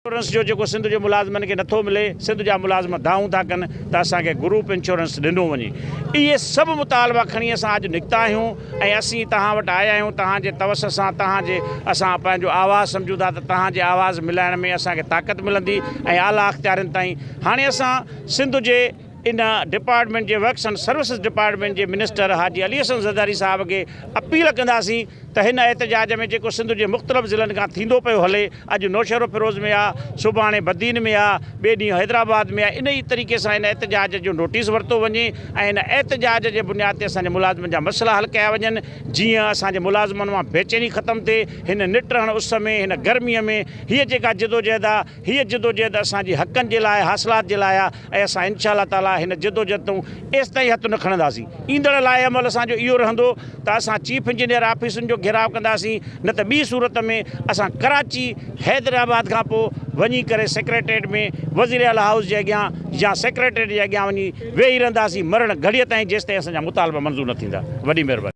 Insurance جو جيڪو سنڌ جي ملازمن کي نٿو ملي، سنڌ جا ملازم دانهون ٿا ڪن ته اسان کي گروپ انشورنس ڏنو وڃي. اهي سڀ مطالبا کڻي اسان اڄ نڪتا آهيون ۽ اسين توهان وٽ آيا آهيون، توهان جي توسط سان توهان جي اسان پنهنجو آواز سمجهون ٿا ته توهان جي آواز ملائڻ ۾ اسان کي طاقت ملندي ۽ اعليٰ اختيارين تائين هاڻي اسان سنڌ جي ان ڊپارٽمينٽ جي ورڪس اينڊ سروسز ڊپارٽمينٽ جي منسٽر حاجي علي حسن زرداري صاحب کي اپيل ڪنداسين ته هن احتجاج ۾ جيڪو سنڌ جي مختلف ضلعن کان ٿيندو پيو هلي اڄ نوشهروفيروز ۾ آ سڀاڻي بدين ۾ آ ٻئي ڏينهن حيدرآباد ۾ آ انهي طريقي سان هن احتجاج جو نوٽيس ورتو وڃي ۽ هن احتجاج جي بنياد تي اسان جي ملازمن جا مسئلا حل ڪيا وڃن جيئن اسان جي ملازمن مان بيچيني ختم ٿئي هن نٽهڻ اس ۾ هن گرمي ۾ هيء جيڪا جدوجهد آ هيء جدوجهد اسان جي حقن جي لاء، حاصلات جي لاء آهي ۽ اسان انشاء الله تعاليٰ هن جدوجهد تون ايستائين هٿ نه کڻنداسين. ايندڙ لائحه عمل اسان جو اهو رهندو ته اسان چيف انجنيئر آفيسن جو گهيراء ڪنداسين نه ته ٻي صورت ۾ اسان ڪراچي، حيدرآباد کان پوء وڃي ڪري سيڪريٽريٽ ۾ وزيراعليٰ هائوس جي اڳيان يا سيڪريٽريٽ جي اڳيان وڃي ويهي رهنداسين مرڻ گهڙيء تائين جيستائين اسان جا مطالبا منظور نه ٿيندا. وڏي مهرباني.